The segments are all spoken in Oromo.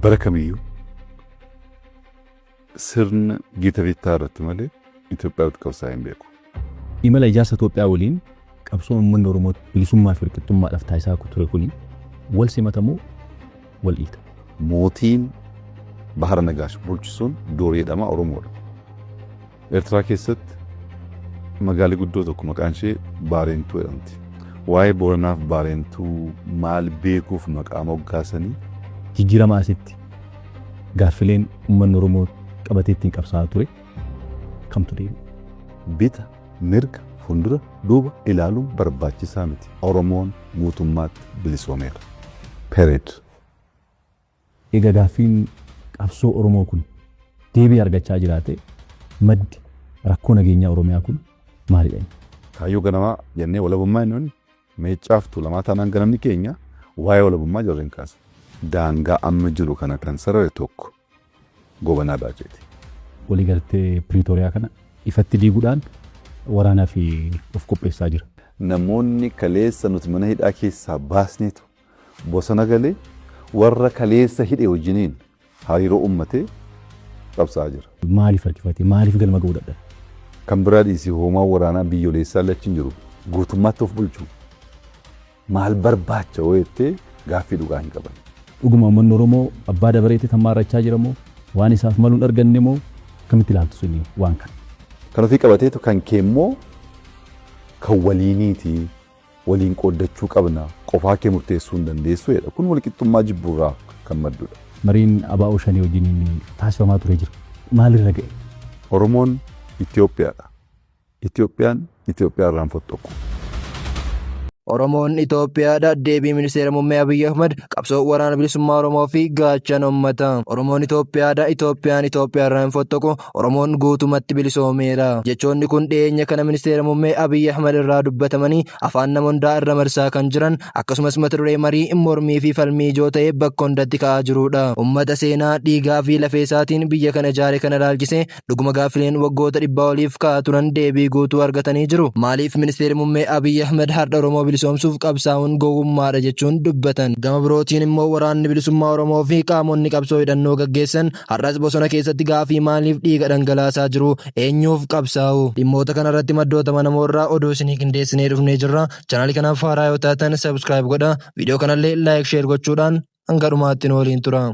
Bara kamiyyuu sirna gita bittaa irratti malee Itoophiyaa irratti qabsaa'ee hin beeku. Imala ijaarsa Itoophiyaa waliin qabsoon uummanni Oromoo bilisummaa fi walqixxummaadhaaf taasisaa ture kuni wal simata moo wal dhiita? Mootiin Bahara Nagaash bulchu sun Doorii jedhama, Oromoodha. Eertiraa keessatti magaalli guddoo tokko maqaan ishee Baareentuu jedhamti. Waa'ee Booranaaf Baareentuu maal beekuuf maqaa moggaasanii? Jijjiirama asitti gaaffileen uummanni Oromoo qabatee ittiin qabsaa'aa ture kamtu deebi'e? Bita, mirga, fuuldura, duuba ilaaluun barbaachisaa miti. Oromoon guutummaatti bilisoomeera. Period. Egaa gaaffiin qabsoo Oromoo kun deebii argachaa jiraate maddi rakkoo nageenyaa Oromiyaa kun maalidha inni? Kaayyoo ganamaa jennee walabummaa inni Meeccaaf Tuulamaa taanaan ganamni keenya waa'ee walabummaa jarri hin kaasan. Daangaa amma jiru kana kan sarare tokko Goobanaa Daaceeti. Waliigaltee Piriitooriyaa kana ifatti diiguudhaan waraanaaf of qopheessaa jira. Namoonni kaleessa nuti mana hidhaa keessaa baasneetu bosona galee warra kaleessa hidhe wajjiniin hariiroo uummatee qabsaa'aa jira. Maaliif harkifate? Maaliif galma ga'uu dadhabe? Kan biraa dhiisii hoomaan waraanaa biyyoleessaa illee achi hin jiru. Guutummaatti of bulchu. Maal barbaacha yoo jettee gaaffii dhugaa hin qaban. Dhuguma uummanni Oromoo abbaa dabareetti tammaarrachaa jira moo? Waan isaaf malu hin arganne moo? Akkamitti ilaaltu isin waan kana? Kan ofii qabateetu kan kee immoo kan waliiniiti. Waliin qooddachuu qabna, qofaa kee murteessuu hin dandeessu jedha. Kun walqixxummaa jibbuurraa kan maddudha. Mariin ABO Shanee wajjiniin taasifamaa ture jira. Maalirra ga'e? Oromoon Itoophiyaadha. Itoophiyaan Itoophiyaa irraa hin fottoqu. Oromoon Itoophiyaadha. Deebii Ministeera Muummee Abiy Ahmad qabsoo waraana bilisummaa Oromoo fi gaachana uummataa. Oromoon Itoophiyaadha. Itoophiyaan Itoophiyaa irraa hin fottoqu. Oromoon guutumatti bilisoomeera. Jechoonni kun dhiyeenya kana Ministeera Muummee Abiy Ahmad irraa dubbatamanii afaan nama hundaa irra marsaa kan jiran akkasumas mata duree marii mormii fi falmii ijoo ta'ee bakka hundatti ka'aa jirudha. Uummata seenaa dhiigaa fi lafee isaatiin biyya kana ijaare kana ilaalchisee dhuguma gaaffileen waggoota dhibbaa oliif ka'aa turan deebii guutuu argatanii jiru. Maaliif Ministeerri Muummee Abiy Ahmed har'a Oromoo bilisoomsuuf qabsaa'uun gowwummaadha jechuun dubbatan? Gama birootiin immoo waraanni bilisummaa Oromoo fi qaamonni qabsoo hidhannoo gaggeessan har'as bosona keessatti gaafii maaliif dhiiga dhangalaasaa jiru? Eenyuuf qabsaa'u? Dhimmoota kanarratti maddoota manamoo irraa oduu isinii qindeessinee dhufnee jirra. Chaanaalii kanaaf haaraa yoo taatan subscribe godha. Viidiyoo kanallee like share gochuudhaan hanga dhumaatti nu waliin tura.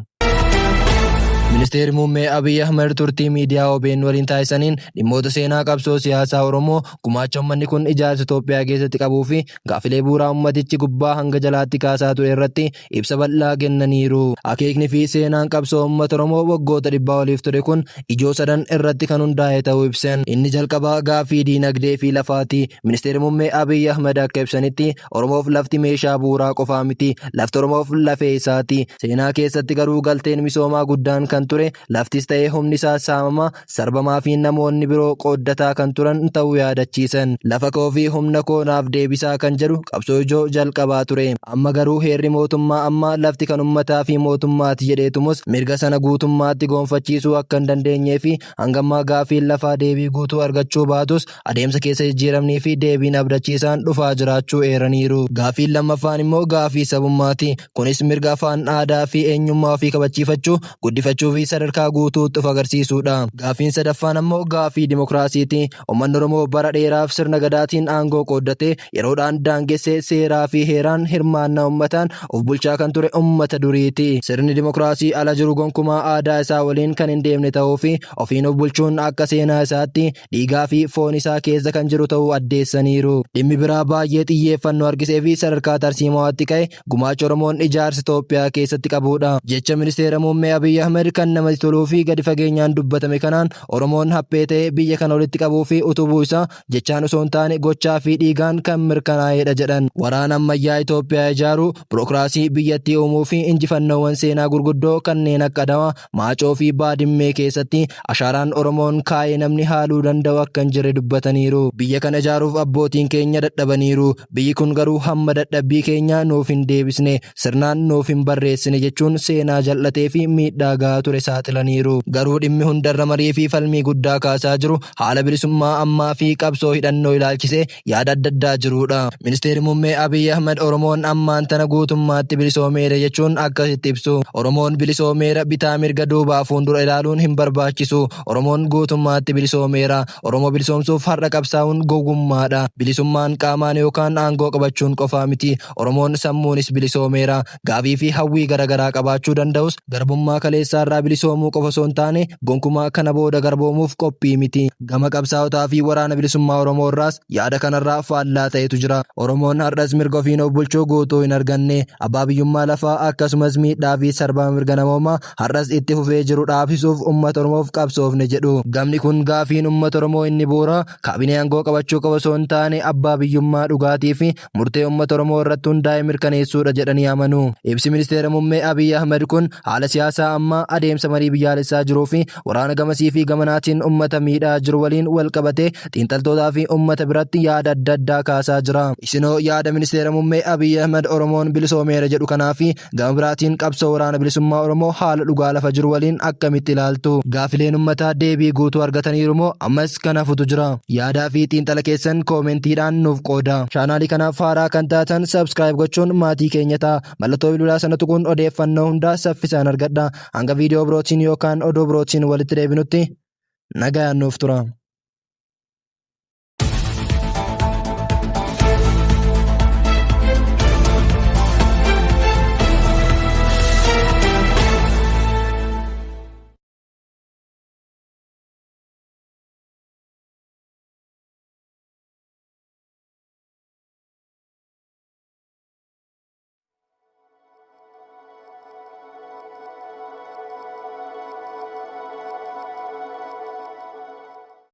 Ministeerri Muummee Abiy Ahmed turtii miidiyaa OBN waliin taasisaniin dhimmoota seenaa qabsoo siyaasaa Oromoo, gumaacha uummanni kun ijaarsa Itoophiyaa keessatti qabuu fi gaaffilee bu'uuraa uummatichi gubbaa hanga jalaatti kaasaa ture irratti ibsa bal'aa kennaniiru. Akeekni fi seenaan qabsoo uummata Oromoo waggoota dhibbaa oliif ture kun ijoo sadan irratti kan hundaa'e ta'uu ibsan. Inni jalqabaa gaaffii diinagdee fi lafaati. Ministeerri Muummee Abiy Ahmed akka ibsanitti Oromoof lafti meeshaa bu'uuraa qofaa miti. Lafti Oromoof lafee isaati. Seenaa keessatti garuu galteen misoomaa guddaan kan ture laftis ta'ee humni isaa saamamaa, sarbamaa fi namoonni biroo qooddataa kan turan ta'uu yaadachiisan. Lafa koo fi humna koo naaf deebisaa kan jedhu qabsoo ijoo jalqabaa ture. Amma garuu heerri mootummaa ammaa lafti kan ummataa fi mootummaati jedhee tumus mirga sana guutummaatti goonfachiisuu akka hin dandeenyee fi hanga ammaa gaaffiin lafaa deebii guutuu argachuu baatus adeemsa keessa jijjiiramnii fi deebiin abdachiisaan dhufaa jiraachuu eeraniiru. Gaaffiin lammaffaan immoo gaaffii sabummaati. Kunis mirga afaan, aadaa fi eenyummaa ofii kabachiifachuu, guddifachuu fi sadarkaa guutuutti of agarsiisuudha. Gaaffiin sadaffaan ammoo gaaffii dimokiraasiiti. Uummanni Oromoo bara dheeraaf sirna Gadaatiin aangoo qooddatee, yeroodhaan daangessee, seeraa fi heeraan hirmaannaa uummataan of bulchaa kan ture uummata duriiti. Sirni dimokiraasii ala jiru gonkumaa aadaa isaa waliin kan hin deemne ta'uu fi ofiin of bulchuun akka seenaa isaatti dhiigaa fi foon isaa keessa kan jiru ta'uu addeessaniiru. Dhimmi biraa baay'ee xiyyeeffannoo harkisee fi sadarkaa tarsiimawaatti ka'e gumaacha Oromoon ijaarsa Itoophiyaa keessatti qabuudha. Jecha Ministeera Muummee Abiy Ahmed kan namatti toluu fi gadi fageenyaan dubbatame kanaan Oromoon haphee ta'ee biyya kana walitti qabuu fi utubuu isaa jechaan osoo hin taane gochaa fi dhiigaan kan mirkanaa'eedha jedhan. Waraana ammayyaa Itoophiyaa ijaaruu, birookiraasii biyyattii uumuu fi injifannoowwan seenaa gurguddoo kanneen akka Adawaa, Maacoo fi Baadimmee keessatti ashaaraan Oromoon kaa'e namni haaluu danda'u akka hin jirre dubbataniiru. Biyya kana ijaaruuf abbootiin keenya dadhabaniiru. Biyyi kun garuu hamma dadhabbii keenyaa nuuf hin deebisne, sirnaan nuuf hin barreessine jechuun seenaa jal'atee fi miidhaa gahaa ture ture saaxilaniiru. Garuu dhimmi hundarra marii fi falmii guddaa kaasaa jiru haala bilisummaa ammaa fi qabsoo hidhannoo ilaalchisee yaada adda addaa jirudha. Ministeerri Muummee Abiy Ahmed Oromoon ammaan tana guutummaatti bilisoomeera jechuun akkasitti ibsu. Oromoon bilisoomeera, bitaa mirga duubaa fuuldura ilaaluun hin barbaachisu. Oromoon guutummaatti bilisoomeera. Oromoo bilisoomsuuf har'a qabsaa'uun gowwummaadha. Bilisummaan qaamaan yookaan aangoo qabachuun qofaa miti. Oromoon sammuunis bilisoomeera. Gaafii fi hawwii garaagaraa qabaachuu danda'us garbummaa kaleessaarraa bilisoomuu qofa osoo hin taane gonkumaa kana booda garboomuuf qophii miti. Gama qabsaa'otaa fi waraana bilisummaa Oromoo irraas yaada kanarraa faallaa ta'etu jira. Oromoon har'as mirga ofiin of bulchuu guutuu hin arganne. Abbaa biyyummaa lafaa akkasumas miidhaa fi sarbama mirga namoomaa har'as itti fufee jiru dhaabsisuuf uummata Oromoof qabsoofne jedhu. Gamni kun gaafiin uummata Oromoo inni bu'uura kaabinee aangoo qabachuu qofa osoo hin taane abbaa biyyummaa dhugaatii fi murtee uummata Oromoo irratti hundaa'e mirkaneessuudha jedhanii amanu. Ibsi ministeera muummee Abiy Ahmed kun haala siyaasaa ammaa, adeemsa marii biyyaalessaa jiruu fi waraana gamasii fi gamanaatiin uummata miidhaa jiru waliin wal qabatee xiinxaltootaa fi uummata biratti yaada adda addaa kaasaa jira. Isinoo yaada ministeera muummee Abiy Ahmed Oromoon bilisoomeera jedhu kanaa fi gama biraatiin qabsoo waraana bilisummaa Oromoo haala dhugaa lafa jiru waliin akkamitti ilaaltu? Gaafileen uummataa deebii guutuu argataniiru moo ammas kan hafutu jira? Yaadaa fi xiinxala keessan koomentiidhaan nuuf qooda. Chaanaalii kanaaf haaraa kan taatan subscribe gochuun maatii keenya ta'a. Mallattoo bilbilaa sana tuquun odeeffannoo hundaa saffisaan argadha. Hanga viidiyoo birootiin yookaan oduu birootiin walitti deebinutti nagayaan nuuf tura.